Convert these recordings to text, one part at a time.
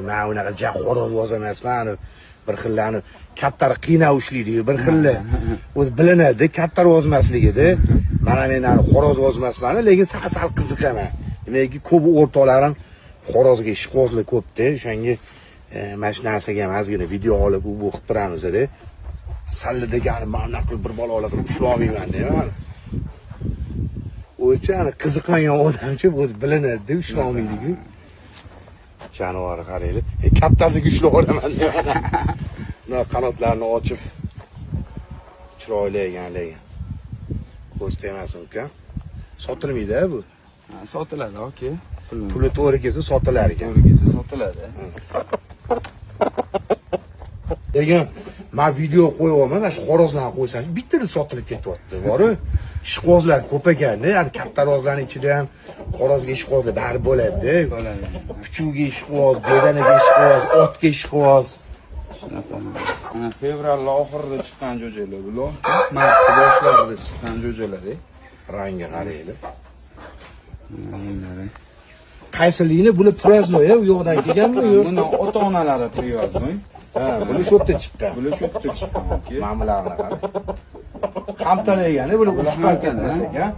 Men unaqa ja xo'roz emasman. Bir xillarni kaptar qiynab ushlaydi, bir xilli o'zi bilinadi kaptar ozmasligida. Mana men ani xo'roz ozmasman, lekin sal-sal qiziqaman. Nimaki ko'p o'rtoqlarim xo'rozga ishqibozlar ko'pda, o'shanga mana shu narsaga ham ozgina video olib u bu qilib turamiz-da. Salla degani mana bunaqa qilib bir balolar qilib ushlolmayman deyman. O'zi ani qiziqmagan odamchi o'zi bilinadi-da, ushlolmaydi-ku. Jonivor qaranglar. Kaptarni ushlab olaman deyman. Buna qanotlarini ochib chiroyli ekan lekin. Ko'z tegmasin uka. Sotilmaydi bu. Ha, sotiladi aka. Puli to'g'ri kelsa sotilar ekan. To'g'ri kelsa sotiladi. Lekin men video qo'yyapman, mana shu xo'rozlarni qo'ysam, bittada sotilib ketyapti. Boru ishqibozlar ko'p ekanda, ya'ni kaptarozlarning ichida ham xo'rozga ishqibozlar bari bo'ladi-da. Bo'ladi. Kuchukga ishqiboz, bedanaga ishqiboz, otga ishqiboz. Shunaqa. Mana fevralning oxirida chiqqan jo'jalar bular. Mart boshlarida chiqqan jo'jalar. Rangi qaranglar. Ranglari. Qaysiligini bular праздной, u yoqdan kelganmi yo'q? Buni ota-onalari привозной. Ha, bular shu yerda chiqqan. Bular shu yerda chiqqan aka. Mana bularni qara. Hamtala ekani, bular Bular uch parka hamtala. ekan.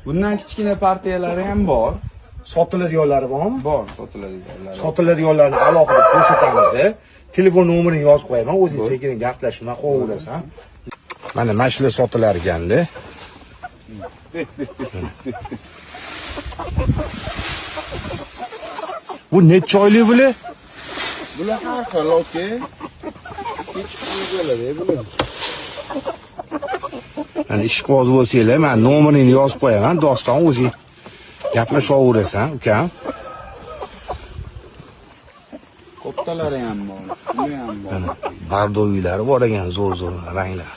Bundan kichkina partiyalari ham bor. Sotiladiganlari bormi? Bor, sotiladiganlari. Sotiladiganlarni alohida ko'rsatamiz. Telefon nomerini yozib qo'yaman, o'zing sekin gaplashib nima qilaverasan. Mana mana shular sotilar ekanda. Bu necha oylik bular? Bular har xil aka. Kechki bo'ladi bular. Mana ishqiboz bo'lsanglar, men nomerini yozib qo'yaman, doston o'zing gaplashaverasan, ukam. Kattalari ham bor, buni ham bor. Mana bardoviylari bor ekan, zo'r-zo'r ranglar.